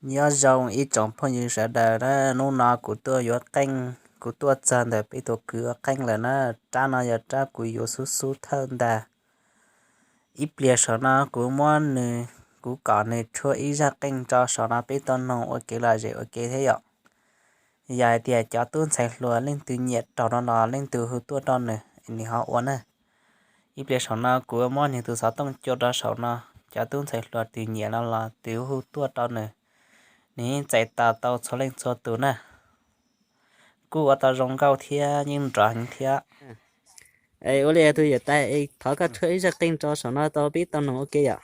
Nyob zoo ib tsoom phooj ywg sawv daws na, hnub no kuv tuaj yuav qeej, kuv tuaj txog ntawm peb tus kwv ua qeej lawm na. Rab no yog rab kuv yuav xub xub thawj ntag. Ib pliag saum no kuv muab nws, kuv kom nws tshuab ib zaj qeej rau saum no peb tau noog ua kev lom zem ua ke thiab yom. Yog hais tias cov tub ntxhais hluas leej twg nyiam raug no los leej twg hu tuaj rau nws, nws ho ua na. Ib pliag saum no kuv muab nws tus xov tooj cua rau saum no, cov tub ntxhais hluas twg nyiam no los twg hu tuaj rau nws, nws yeej txais tos tau txhua leej txhua tus na. Kuj ua tau zoo nkauj thiab yeej nrov heev thiab. Es ua li tus yawm tais, thov koj tshuab ib zaj qeej rau saum no tau peb tau noog ua ke yom.